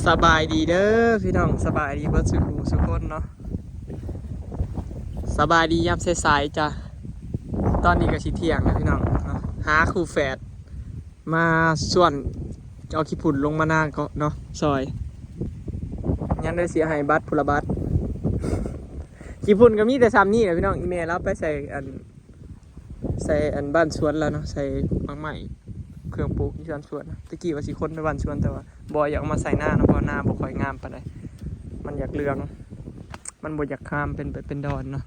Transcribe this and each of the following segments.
ສະບາຍດີເດີພີ່ນ້ອງ ສະບາຍດີເບິດສູ່ຜູ້ສູ່ຄົນເນາະ ສະບາຍດີຍາມສາຍໆ ຈ້າ. ຕອນນີ້ກໍຊິທ່ຽງແລ້ວພີ່ນ້ອງເນາະ ຫາຄູ່ແຝດມາຊວນເອົາຂີ້ຝຸ່ນລົງມານາເກາະເນາະ ຊອຍ ຍັງໄດ້ເສຍໃຫ້ບັດ ພຸ້ນລະບັດ ຂີ້ຝຸ່ນກໍມີແຕ່ຊ່ຳນີ້ແຫຼະພີ່ນ້ອງ ອີ່ແມ່ລາວໄປໃສ່ອັນ ໃສ່ອັນບ້ານສວນລາວເນາະ ໃສ່ໝາກໄມ້ ເຄື່ອງປູກຢູ່ສວນ ສວນ. ແຕ່ກີ້ວ່າຊິຂົນໄປບ້ານສວນ ແຕ່ວ່າບໍ່ຢາກເອົາມາໃສ່ນາເນາະ ເພາະວ່ານາບໍ່ຄ່ອຍງາມປານໃດ ມັນຢາກເຫຼືອງ ມັນບໍ່ຢາກງາມເປັນ ເປັນດອນເນາະ.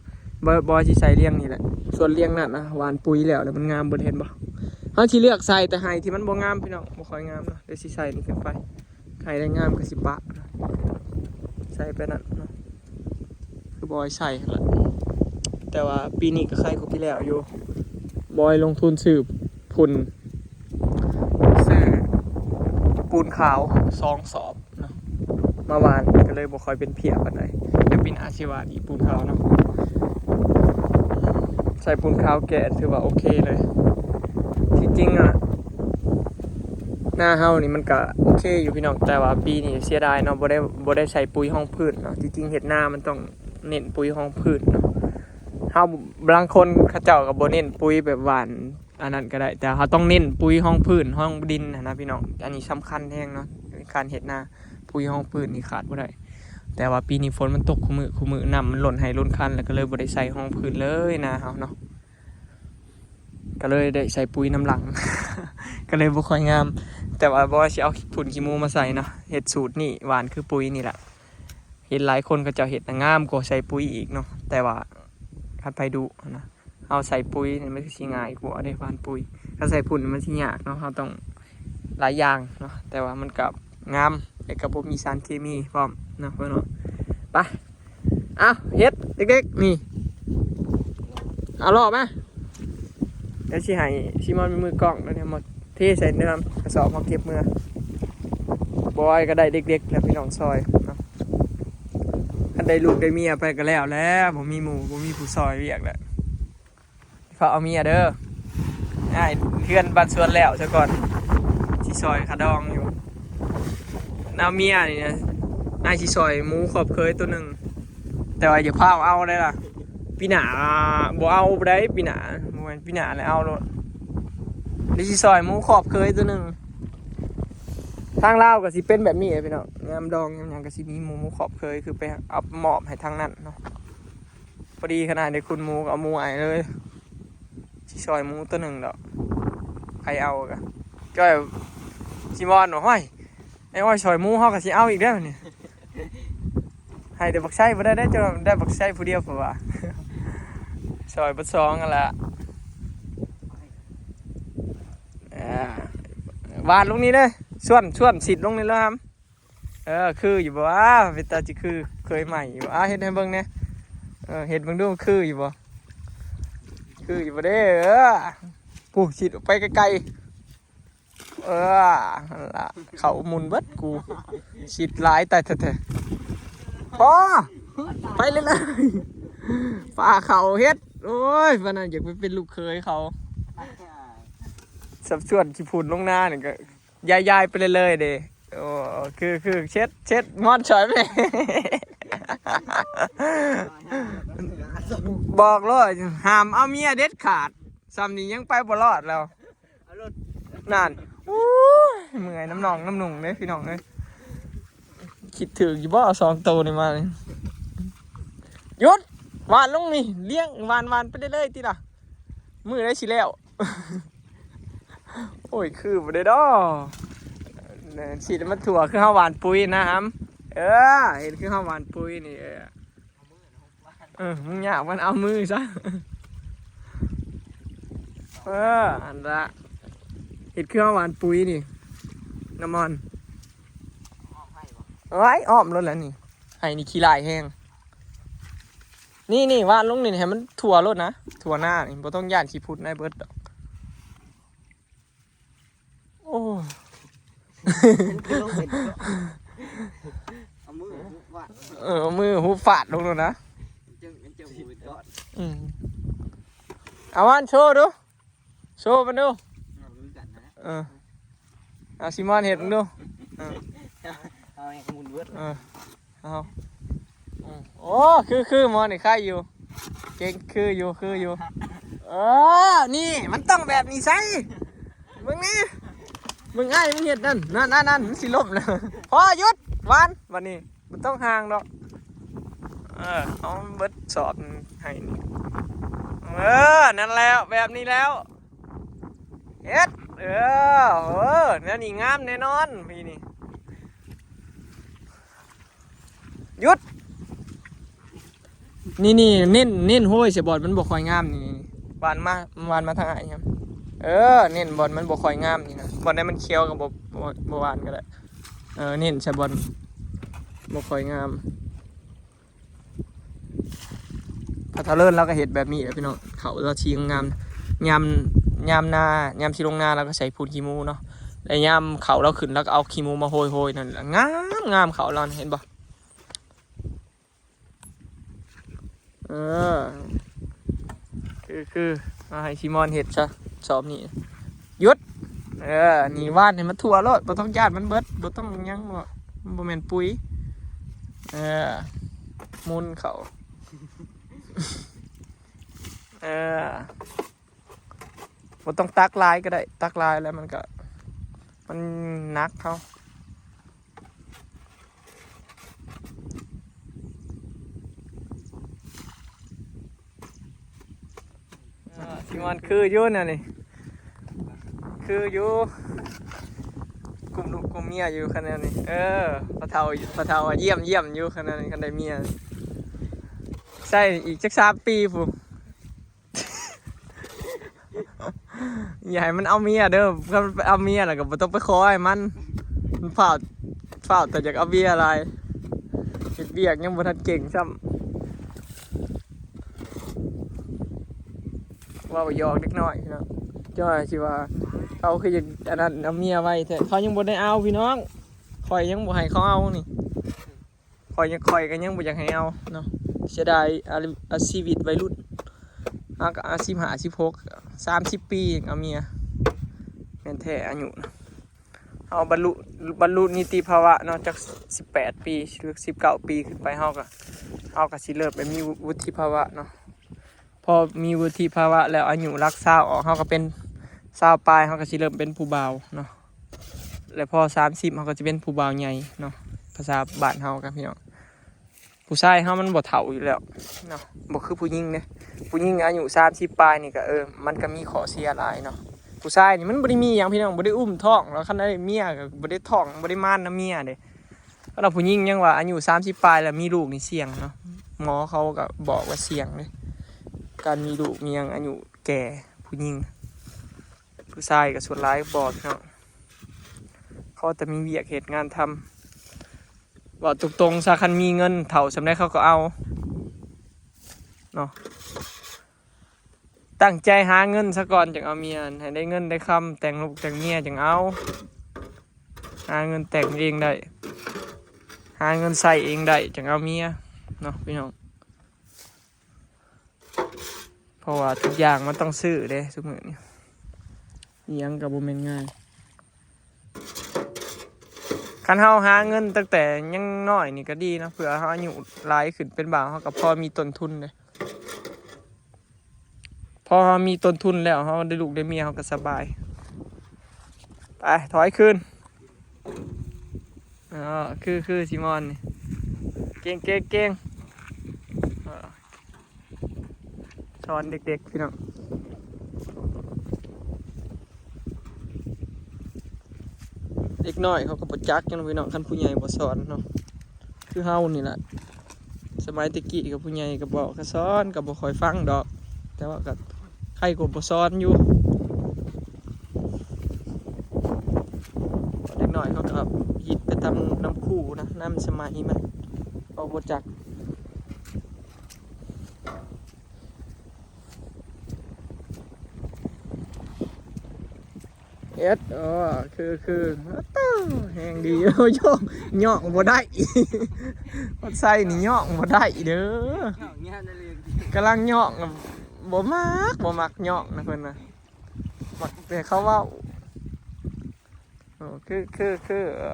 ບໍ່ ບໍ່ ຊິໃສ່ລຽງນີ້ແຫຼະ ສ່ວນລຽງນັ້ນນະ ຫວ່ານປຸ໋ຍແລ້ວ ແລ້ວມັນງາມເບິດ ເຫັນບໍ່? ເຮົາຊິເລືອກໃສ່ແຕ່ໄຮ່ທີ່ມັນບໍ່ງາມພີ່ນ້ອງ ບໍ່ຄ່ອຍງາມເນາະ ດຽວຊິໃສ່ນີ້ຂຶ້ນໄປ. ໃຫ້ໄດ້ງາມກໍຊິປະ ໃສ່ໄປນັ້ນເນາະ ຄືບອຍໃສ່ຫັ້ນລະ ແຕ່ວ່າປີນີ້ກໍໄຄກວ່າປີແລ້ວຢູ່ ບອຍລົງທຶນຊື້ຝຸ່ນ ຊື້ປູນຂາວສອງສອບເນາະ ມາຫວ່ານ ກໍເລີຍບໍ່ຄ່ອຍເປັນເພຍປານໃດ ແຕ່ປີໜ້າຊິຫວ່ານອີກປູນຂາວເນາະ ໃສ່ປູນຂາວແກ່ຖືວ່າໂອເຄເລີຍ. ທີ່ຈິງອະ ນາເຮົານີ້ມັນກະໂອເຄຢູ່ພີ່ນ້ອງ ແຕ່ວ່າປີນີ້ເສຍດາຍເນາະ ບໍ່ໄດ້ ບໍ່ໄດ້ໃສ່ປຸ໋ຍຮອງພື້ນເນາະ. ທີ່ຈິງເຮັດນາມັນຕ້ອງເນັ້ນປຸ໋ຍຮອງພື້ນເນາະ. ເຮົາ ບາງຄົນເຂົາເຈົ້າກໍບໍ່ເນັ້ນປຸ໋ຍແບບຫວ່ານອັນນັ້ນກໍໄດ້ ແຕ່ເຮົາຕ້ອງເນັ້ນປຸ໋ຍຮອງພື້ນ ຮອງດິນຫັ້ນນະພີ່ນ້ອງ ອັນນີ້ສຳຄັນແຮງເນາະ ໃນການເຮັດນາ ປຸ໋ຍຮອງພື້ນນີ້ຂາດບໍ່ໄດ້. ແຕ່ວ່າປີນີ້ຝົນມັນຕົກຄູ່ມື້ ຄູ່ມື້ ນ້ຳມັນລົ້ນໄຮ່ລົ້ນຄັນ ແລ້ວກໍເລີຍບໍ່ໄດ້ໃສ່ຮອງພື້ນເລີຍນາເຮົາເນາະ. ກໍເລີຍໄດ້ໃສ່ປຸ໋ຍນຳຫຼັງ ກໍເລີຍບໍ່ຄ່ອຍງາມ ແຕ່ວ່າບໍ່ວ່າຊິເອົາຝຸ່ນຂີ້ໝູມາໃສ່ເນາະ ເຮັດສູດນີ້ຫວ່ານຄືປຸ໋ຍນີ້ແຫຼະ. ເຫັນຫຼາຍຄົນເຂົາເຈົ້າເຮັດນະ ງາມກວ່າໃສ່ປຸ໋ຍອີກເນາະ ແຕ່ວ່າຄັນໃຜດຸນະ ເຮົາໃສ່ປຸ໋ຍນີ້ມັນຄືຊິງ່າຍກວ່າເດ້ ຫວ່ານປຸ໋ຍ ຄັນໃສ່ຝຸ່ນມັນຊິຍາກເນາະ ເຮົາຕ້ອງຫຼາຍຢ່າງເນາະ ແຕ່ວ່າມັນກໍງາມ ແລ້ວກໍບໍ່ມີສານເຄມີພ້ອມເນາະ ເພື່ອນເນາະ. ໄປ ເອົາ ເຮັດເດັກໆ ນີ້ ເອົາລໍ້ມາ ດຽວຊິໃຫ້ຊີມອນເປັນມືກ້ອງ ແລ້ວເຮົາມາເທໃສ່ເດີ ກະສອບເຮົາເກັບເມືອ. ບອຍກໍໄດ້ເດັກໆ ແລ້ວພີ່ນ້ອງ ຊອຍເນາະ ຄັນໄດ້ລູກໄດ້ເມຍໄປກໍແລ້ວແຫຼະ ບໍ່ມີໝູ່ ບໍ່ມີຜູ້ຊ່ອຍວຽກແລ້ວ. ເຂົາເອົາເມຍເດີ ອ້າຍ ເຮືອນບ້ານສວນແລ້ວຊະກ່ອນ ຊິຊ່ອຍຄ່າດອງຢູ່. ເອົາເມຍນີ້ນະ ອ້າຍຊິຊ່ອຍໝູຂອບເຄີຍໂຕໜຶ່ງ ແຕ່ວ່າຢ່າຟ້າວເອົາໄດ໋ລະ ປີໜ້າບໍ່ເອົາບໍ່ໄດ້ ປີໜ້າ ບໍ່ແມ່ນປີໜ້າແລ້ວເອົາໂລດ ດຽວຊິຊ່ອຍໝູຂອບເຄີຍໂຕໜຶ່ງ. ທາງລາວກໍຊິເປັນແບບນີ້ແຫຼະພີ່ນ້ອງ ຍາມດອງຍາມຫຍັງກໍຊິມີໝູຂອບເຄີຍ ຄືໄປເອົາມອບໃຫ້ທາງນັ້ນເນາະ. ພໍດີຂະໜາດໄດ້ຄຸນໝູກໍເອົາໝູໃຫ້ເລີຍ ຊິຊ່ອຍໝູໂຕໜຶ່ງດອກ ໃຜເອົາກະ ຈ້ອຍ ຊີມອນວ່າ ຫ້ອຍ ໄອ້ອ້ອຍຊ່ອຍໝູ ເຮົາກໍຊິເອົາອີກແລ້ວນີ້ ໃຫ້ແຕ່ບັກໄຊບໍ່ໄດ້ເດ້ ເຈົ້າໄດ້ບັກໄຊຜູ້ດຽວ ເພາະວ່າຊ່ອຍເບິດສອງຫັ້ນລະ. ອ່າ ຫວ່ານລົງນີ້ເດ້ ຊວນ ຊວນ ຊິດລົງນີ້ແລ້ວຫຳ. ເອີ ຄືຢູ່ບໍ່? ເປັນຕາຊິຄືເຄີຍໃໝ່ຢູ່ບໍ່? ອ່າ ເຮັດໃຫ້ເບິ່ງແດ່ ເອີ ເຮັດເບິ່ງດູ ຄືຢູ່ບໍ່? ຄືຢູ່ບໍ່ເດ້? ເອີ ປູ້ ຊິດອອກໄປໄກໆ ເອີ ຫັ້ນລະ ເຂົ້າໝຸ່ນເບິດກູ ຊິດຫຼາຍຕາຍແທ້ໆ ພໍ ໄປເລື້ອຍໆ ຟ້າເຂົ້າເຮັດ ໂອ້ຍ ປານນັ້ນຢາກໄປເປັນລູກເຂີຍເຂົາ ສັບສ່ວນຂີ້ຝຸ່ນລົງນານີ້ກໍ ຢາຍໆ ໄປເລື້ອຍໆ ເດ້. ໂອ້ ຄື ຄື ເຊັດ ເຊັດ ມອນຊ່ອຍແມ່ ບອກໂລດ ຫ້າມເອົາເມຍເດັດຂາດ ຊ່ຳນີ້ຍັງໄປບໍ່ລອດແລ້ວ ນັ້ນ ໂອ້ຍ ເມື່ອຍນຳນ້ອງນຳນຸ່ງເດ້ ພີ່ນ້ອງເອີຍ ຄິດຖືກຢູ່ບໍ່ ເອົາສອງໂຕນີ້ມານີ້ ຢຸດ ຫວ່ານລົງນີ້ ລ້ຽງ ຫວ່ານ ຫວ່ານໄປເລື້ອຍໆ ຕິລະ ມື້ໃດຊິແລ້ວ? ໂອ້ຍ ຄືບໍ່ໄດ້ດອກ ຊິໄດ້ມາຖົ່ວຄືເຮົາຫວ່ານປຸ໋ຍນະຫຳ ເອີ ເຫັນຄືເຮົາຫວ່ານປຸ໋ຍນີ້ ເອີ ເອີ ມຶງຢາກມັນເອົາມືຊະ ເອີ ອັນລະ ເຮັດຄືເຮົາຫວ່ານປຸ໋ຍນີ້ ນ້ຳມັນ ໂອ້ຍ ອ້ອມໂລດແຫຼະນີ້ ໄຮ່ນີ້ຂີ້ຫຼາຍແຮງ. ນີ້ໆ ຫວ່ານລົງນີ້ໃຫ້ມັນທົ່ວໂລດນະ ທົ່ວນານີ້ ບໍ່ຕ້ອງຢ້ານຂີ້ຝຸ່ນໄດ້ເບິດດອກ ໂອ້ຍ ເອົາມືຫຸບຟາດ ເອີ ເອົາມືຫຸບຟາດລົງໂລດນະ ມັນຈຶ່ງ ມັນຈຶ່ງບໍ່ເປັນກ້ອນ ອືມ ເອົາຫວ່ານໂຊດູ ໂຊມັນດູ ເອີ ເອົາຊີມອນເຮັດເບິ່ງດູ ເອີ ເອົາໃຫ້ໝູນເບິດ ເອີ ເອົາ ອືມ ໂອ້ ຄື ຄືໝໍນີ້ ໄຄຢູ່ ເກັ່ງ ຄືຢູ່ ຄືຢູ່ ເອີ ນີ້ ມັນຕ້ອງແບບນີ້ໃສ່ ເບິ່ງນີ້ ເບິ່ງອ້າຍມັນເຮັດນັ້ນ ນັ້ນໆໆ ມັນຊິລົ້ມແລ້ວ ພໍ ຢຸດ ຫວານ ບັດນີ້ ບໍ່ຕ້ອງຫ່າງດອກ ເອີ ເອົາເບິດສອບໃຫ້ນີ້ ເອີ ນັ້ນແຫຼະ ແບບນີ້ແລ້ວ ເຮັດ ເອີ ເອີ ແນວນີ້ງາມແນ່ນອນ ປີນີ້ ຢຸດ ນີ້ໆ ເນັ້ນ ເນັ້ນໂຮຍໃສ່ບ່ອນມັນບໍ່ຄ່ອຍງາມນີ້ ຫວ່ານມາ ຫວ່ານມາທາງອ້າຍ ເອີ ເນັ້ນບ່ອນມັນບໍ່ຄ່ອຍງາມນີ້ນະ ບ່ອນໃດມັນຂຽວກໍບໍ່ ບໍ່ ບໍ່ຫວ່ານກໍໄດ້ ເອີ ເນັ້ນໃສ່ບ່ອນບໍ່ຄ່ອຍງາມ. ພໍ່ເຖົ້າເລີນລາວກໍເຮັດແບບນີ້ແຫຼະພີ່ນ້ອງ ເຂົ້າລາວຊິງາມ ຍາມ ຍາມນາ ຍາມຊິລົງນາລາວກໍໃສ່ປູນຂີ້ໝູເນາະ ແລະຍາມເຂົ້າລາວຂຶ້ນລາວກໍເອົາຂີ້ໝູມາໂຮຍໆ ນັ້ນແຫຼະ ງາມ ງາມເຂົ້າລາວ ເຫັນບໍ່? ເອີ ຄື ຄື ເອົາໃຫ້ຊີມອນເຮັດຊະ ສອບນີ້ ຢຸດ ເອີ ນີ້ຫວ່ານໃຫ້ມັນທົ່ວໂລດ ບໍ່ຕ້ອງຢ້ານມັນເບິດ ບໍ່ຕ້ອງຫຍັງ ບໍ່ ມັນບໍ່ແມ່ນປຸ໋ຍ ເອີ ໝູນເຂົ້າ ເອີ ບໍ່ຕ້ອງຕັກຫຼາຍກໍໄດ້ ຕັກຫຼາຍແລ້ວມັນກໍ ມັນໜັກເຮົາ. ອ່າ ທີ່ມັນຄືຢູ່ນັ້ນນີ້ ຄືຢູ່ ກຸ້ມລູກກຸ້ມເມຍຢູ່ຂະແນວນີ້ ເອີ ພໍ່ເຖົ້າ ພໍ່ເຖົ້າວ່າຢ້ຽມ ຢ້ຽມຢູ່ຂະແນວນີ້ ຄັນໄດ້ເມຍ ໃຊ້ອີກຈັກສາມປີພຸ້ນ. ຢ່າໃຫ້ມັນເອົາເມຍເດີ ຄັນມັນໄປເອົາເມຍແລ້ວກໍບໍ່ຕ້ອງໄປຂໍໃຫ້ມັນ ມັນຟ້າວ ຟ້າວແຕ່ຢາກເອົາເມຍຫຼາຍ ເຮັດວຽກຍັງບໍ່ທັນເກັ່ງຊ້ຳ ເວົ້າຫຍອກເດັກນ້ອຍເນາະ ເຈົ້າຊິວ່າເຂົາຄືຢາກອັນນັ້ນ ເອົາເມຍໄວແທ້ ເຂົາຍັງບໍ່ໄດ້ເອົາພີ່ນ້ອງ ຂ້ອຍຍັງບໍ່ໃຫ້ເຂົາເອົານີ້. ຂ້ອຍ ຂ້ອຍກໍຍັງບໍ່ຢາກໃຫ້ເອົາເນາະ ເສຍດາຍ ອາ ອາ ຊີວິດໄວລຸ້ນ ເຮົາກໍອາ ສິບຫ້າ ສິບຫົກ ສາມສິບປີເອົາເມຍ ແມ່ນແທ້ອາຍຸນະ ເຮົາບັນລຸ ບັນລຸນິຕິພາວະເນາະ ຈັກສິບແປດປີ ຫຼື ສິບເກົ້າປີຂຶ້ນໄປ ເຮົາກໍ ເຮົາກໍຊິເລີ່ມໄປມີວຸ ວຸດທິພາວະເນາະ. ພໍມີວຸດທິພາວະແລ້ວ ອາຍຸຫຼັກຊາວອອກ ເຮົາກໍເປັນຊາວປາຍ ເຮົາກໍຊິເລີ່ມເປັນຜູ້ບ່າວເນາະ ແລ້ວພໍສາມສິບ ເຮົາກໍຊິເປັນຜູ້ບ່າວໃຫຍ່ເນາະ ພາສາບ້ານເຮົາກັນພີ່ນ້ອງ. ຜູ້ຊາຍເຮົາມັນບໍ່ເຖົ້າຢູ່ແລ້ວເນາະ ບໍ່ຄືຜູ້ຍິງເດ້ ຜູ້ຍິງອາຍຸສາມສິບປາຍນີ້ກໍ ເອີ ມັນກໍມີຂໍ້ເສຍຫຼາຍເນາະ. ຜູ້ຊາຍນີ້ມັນບໍ່ໄດ້ມີຫຍັງພີ່ນ້ອງ ບໍ່ໄດ້ອຸ້ມທ້ອງ ແລ້ວຄັນໄດ້ເມຍກໍບໍ່ໄດ້ທ້ອງ ບໍ່ໄດ້ມານນຳເມຍເດ້. ສຳລັບຜູ້ຍິງຍັງວ່າອາຍຸສາມສິບປາຍແລ້ວມີລູກນີ້ສ່ຽງເນາະ ໝໍເຂົາກໍບອກວ່າສ່ຽງເດ້ ການມີລູກມີຫຍັງອາຍຸແກ່ຜູ້ຍິງ. ຜູ້ຊາຍກໍສ່ວນຫຼາຍບໍ່ເນາະ ຂໍແຕ່ມີວຽກເຮັດງານທຳ ເວົ້າຕົງໆຊະ ຄັນມີເງິນເທົ່າສ່ຳໃດເຂົາກໍເອົາເນາະ. ຕັ້ງໃຈຫາເງິນຊະກ່ອນຈັ່ງເອົາເມຍ ໃຫ້ໄດ້ເງິນໄດ້ຄຳ ແຕ່ງລູກແຕ່ງເມຍຈັ່ງເອົາ ຫາເງິນແຕ່ງເອງໄດ້ ຫາເງິນໃຊ້ເອງໄດ້ຈັ່ງເອົາເມຍເນາະພີ່ນ້ອງ. ເພາະວ່າທຸກຢ່າງມັນຕ້ອງຊື້ເດ້ ຊຸມື້ນີ້ ອີ່ຫຍັງກໍບໍ່ແມ່ນງ່າຍ. ຄັນເຮົາຫາເງິນຕັ້ງແຕ່ຍັງນ້ອຍນີ້ກໍດີເນາະ ເພື່ອເຮົາອາຍຸຫຼາຍຂຶ້ນເປັນບ່າວ ເຮົາກໍພໍມີຕົ້ນທຶນເດ້ ພໍເຮົາມີຕົ້ນທຶນແລ້ວ ເຮົາໄດ້ລູກໄດ້ເມຍ ເຮົາກໍສະບາຍ. ໄປ ຖອຍຄືນ. ອໍ ຄື ຄືຊີມອນນີ້ ເກັ່ງ ເກັ່ງ ເກັ່ງ. ເອີ ສອນເດັກໆ ພີ່ນ້ອງ ເດັກນ້ອຍເຂົາກໍບໍ່ຈັກຫຍັງພີ່ນ້ອງ ຄັນຜູ້ໃຫຍ່ບໍ່ສອນເນາະ ຄືເຮົານີ້ແຫຼະ. ສະໄໝແຕ່ກີ້ກໍຜູ້ໃຫຍ່ກໍບອກກໍສອນ ກໍບໍ່ຄ່ອຍຟັງດອກ ແຕ່ວ່າກໍໄຄກວ່າບໍ່ສອນຢູ່. ເດັກນ້ອຍເຂົາກໍຮີດໄປຕາມໝູ່ນຳຄູນະ ນຳສະໄໝມັນ ເຂົາບໍ່ຈັກ. ເອັດ ອໍ ຄື ຄື ໂອ້ ແຮງດີ ໂອ້ ໂຍກ ໂຍກບໍ່ໄດ້ ຮອດໃສ່ນີ້ໂຍກບໍ່ໄດ້ເດີ ກຳລັງໂຍກ ບໍ່ມັກ ບໍ່ມັກໂຍກນະເພິ່ນນະ ມັກແຕ່ເຂົາເວົ້າ. ໂອ້ ຄື ຄື ຄື ເອີ.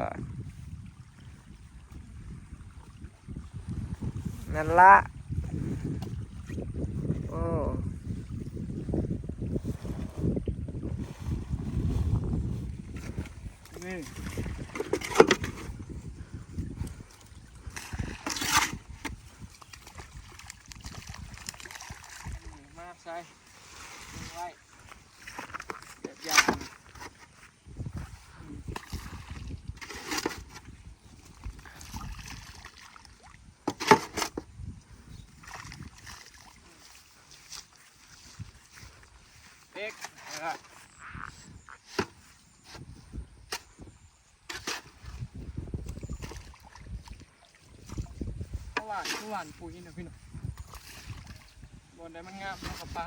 ນັ້ນລະ ໂອ້ ນີ້ ມາໃສ່ໄວ້ ແບບຢ່າງ ເປັກ ແລ້ວກະ ເພາະວ່າຄືຫວ່ານປຸ໋ຍນະພີ່ນ້ອງ ບ່ອນໃດມັນງາມເຮົາກະປະ.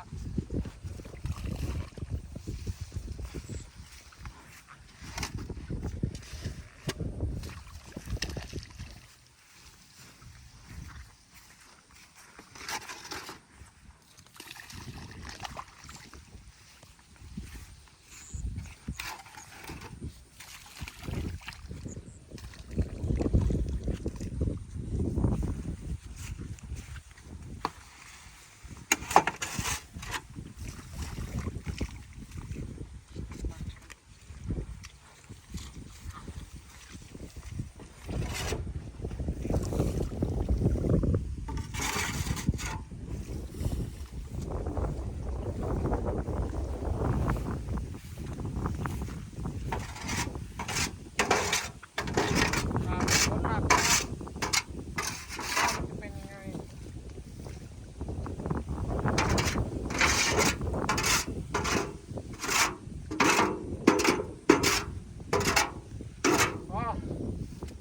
ອໍ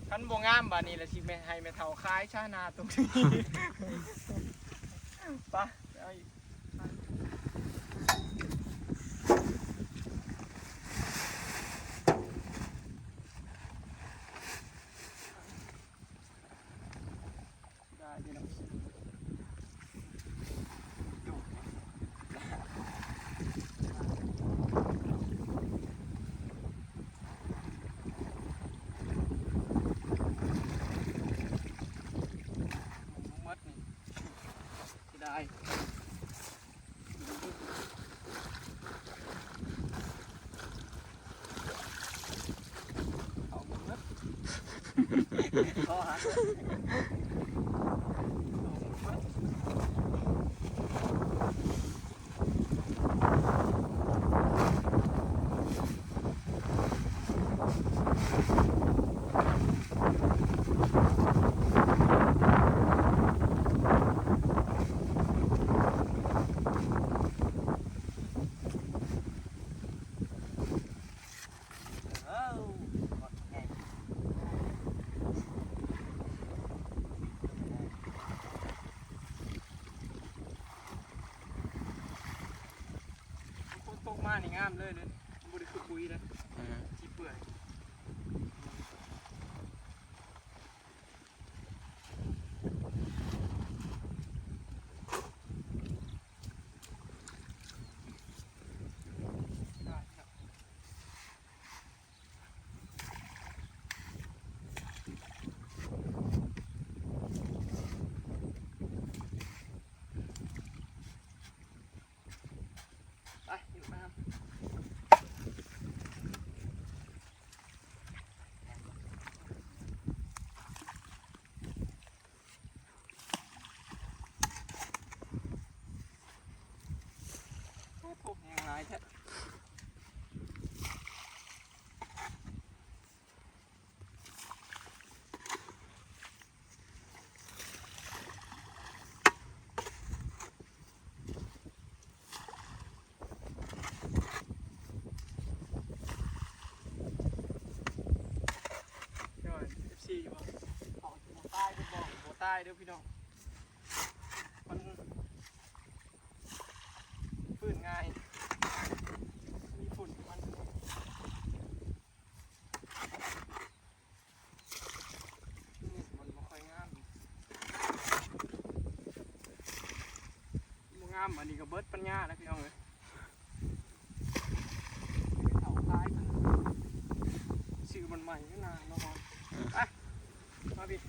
ຄັນບໍ່ງາມບາດນີ້ລະ ຊິແມ່ ໃຫ້ແມ່ເຖົ້າຂາຍຊະນາຕົງນີ້ ປະ ເອົາອີກ. ເອົາໝົດ ຄໍຫັກ.ຝົນຕົກມານີ້ງາມເລີຍເດ້ ບໍ່ໄດ້ຄືປຸ໋ຍເດ້ ອືມ ຊິເປື່ອຍ. ໄປ ຢູ່ມາ ໂອ້ໂຫ ແຮງຫຼາຍແທ້. ຍ້ອນ ເອັຟຊີ ຢູ່ບໍ່? ເຂົາບໍ່ຕາຍເດີ ບໍ່ ບໍ່ຕາຍເດີພີ່ນ້ອງ ມັນຟື້ນງ່າຍ ມີຝຸ່ນມັນ. ມັນບໍ່ຄ່ອຍງາມ ບໍ່ງາມ ອັນນີ້ກະເບິດປັນຍາແລ້ວພີ່ນ້ອງເອີຍ ເອົາຂາຍ ຊື້ມັນໃໝ່ນານເນາະ ອືມ ໄປ ມາພີ່.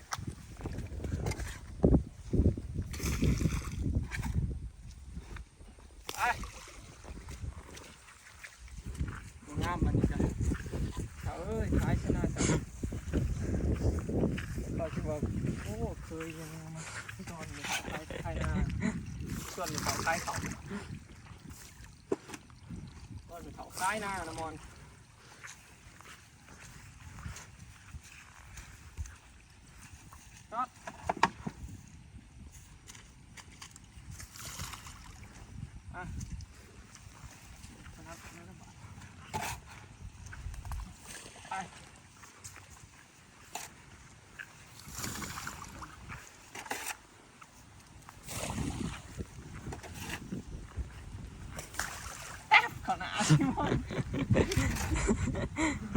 ເອີຍ ຂາຍຊະນະ ເຂົາຊິວ່າ ໂອ້ ເຄີຍຍັງມາ ສອນເຂົາຂາຍ ຂາຍນາ ສອນເຂົາຂາຍເຂົ້າ ສອນເຂົາຂາຍນານະມອນ. ຈອດ ອ່ະ ໄປ. ແປັບເຂົ້າໜ້າ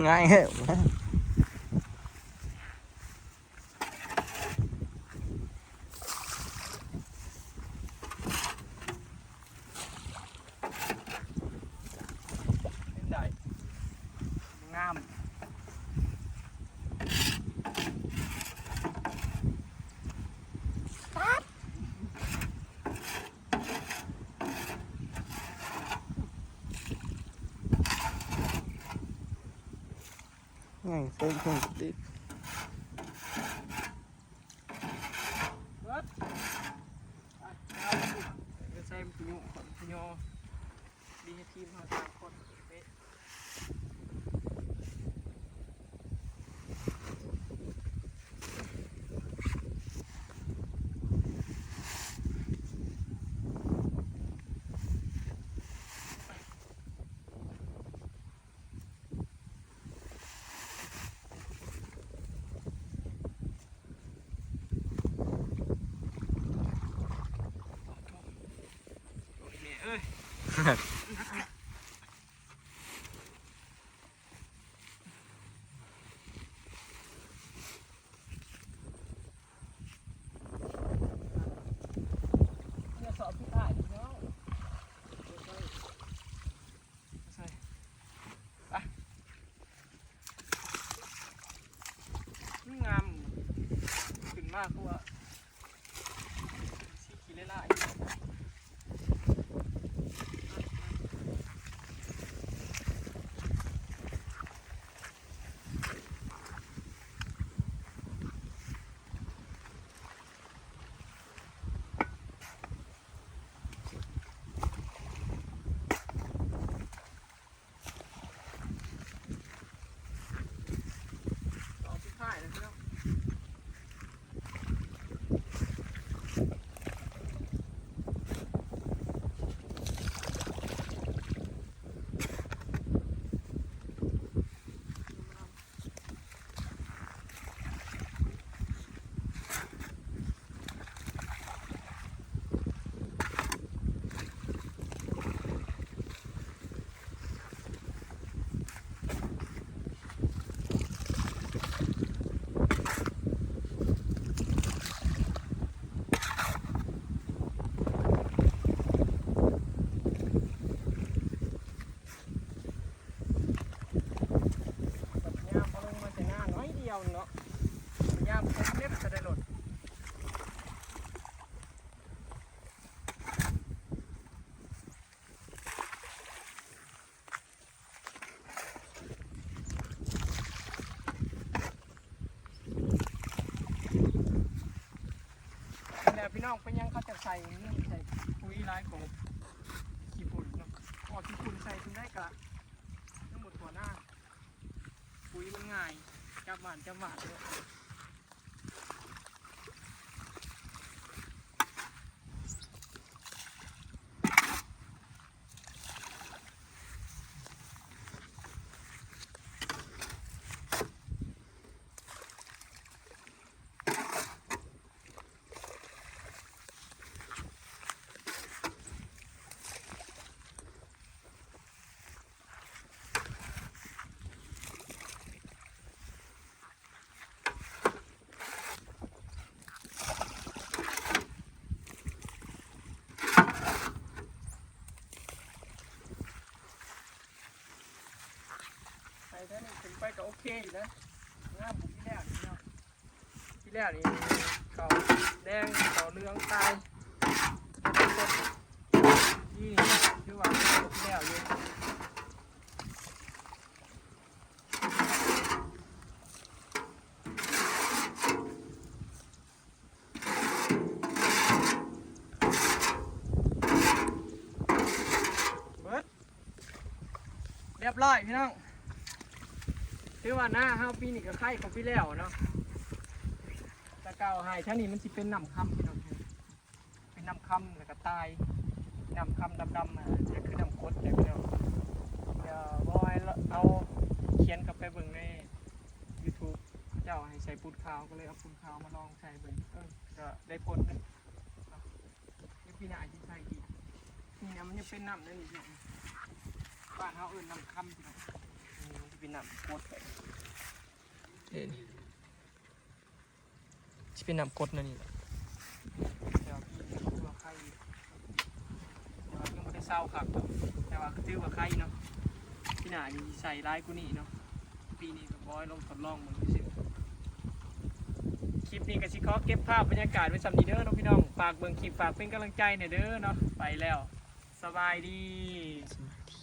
ງ່າຍເອີຍ ເປັນໃດ ງາມ ປັບ. ງ່າຍເຊິ່ງເພິ່ນຕິດ ເບິດ ໄປ ເອົາ ໄປໃສ່ມັນຢູ່ ຄົນຢູ່ ດີໃຫ້ທີມເຮົາສາມຄົນເປະ. ໂອ້ຍ ແມ່ເອີຍ. ກະສອບສຸດທ້າຍແລ້ວເນາະ ໃສ່ ໄປ. ງາມ ຂຶ້ນມາກວ່າ ສີຂີ້ເລລາອີກ. ດອກສຸດທ້າຍແລ້ວພີ່ນ້ອງ. ຍາມເອົາລົງມາແຕ່ໜ້າໜ້ອຍດຽວເນາະ ຍາມເກັບເລັບຈະໄດ້ລົດ. ແລ້ວພີ່ນ້ອງ ເປັນຫຍັງເຂົາຈະໃສ່ ໃສ່ປຸ໋ຍຫຼາຍກວ່າຂີ້ຝຸ່ນເນາະ ເພາະຂີ້ຝຸ່ນໃສ່ສ່ຳໃດກະທັງໝົດທົ່ວໜ້າ ປຸ໋ຍມັນງ່າຍ ຈັບຫວ່ານ ຈັບຫວ່ານເນາະ. ໄປເທື່ອນີ້ຂຶ້ນໄປກໍໂອເຄຢູ່ນະ ງາມກວ່າປີແລ້ວນີ້ເນາະ ປີແລ້ວນີ້ເຂົ້າແດງເຂົ້າເຫຼືອງຕາຍ ນີ້ຖືວ່າປີແລ້ວຢູ່. ร้อยพี่น้อง ถือว่านาเฮาปีนี้ก็ไคกว่าปีแล้วเนาะ แต่เก่าไฮ่แถวนี้มันสิเป็นน้ำคำพี่น้อง เป็นน้ำคำแล้วก็ตาย น้ำคำดำๆ น่ะ จะคือน้ำกรดแหละพี่น้อง เดี๋ยวบ่ให้เอาเขียนเข้าไปเบิ่งใน YouTube เขาเจ้าให้ใส่ปูนขาว ก็เลยเอาปูนขาวมาลองใส่เบิ่ง เออ ก็ได้ผลนะ เดี๋ยวปีหน้าสิใส่อีก นี่นะ มันยังเป็นน้ำนั่นอีกนะ บ้านเฮาเอิ้นน้ำคำพี่น้อง นี่มันสิเป็นน้ำกรดไป เออ สิเป็นน้ำกรดนั่นนี่แหละ แต่ว่าปีนี้ถือว่าไคอยู่ แต่ว่ายังบ่ได้เซาคักดอก แต่ว่าก็ถือว่าไคเนาะ ปีหน้านี่สิใส่หลายกว่านี้เนาะ ปีนี้ก็บ่ให้ลองทดลองเบิ่งซื่อๆ คลิปนี้ก็สิขอเก็บภาพบรรยากาศไว้ส่ำนี้เด้อเนาะพี่น้อง ฝากเบิ่งคลิป ฝากเป็นกำลังใจแหน่เด้อเนาะ ไปแล้ว สบายดี สบายดี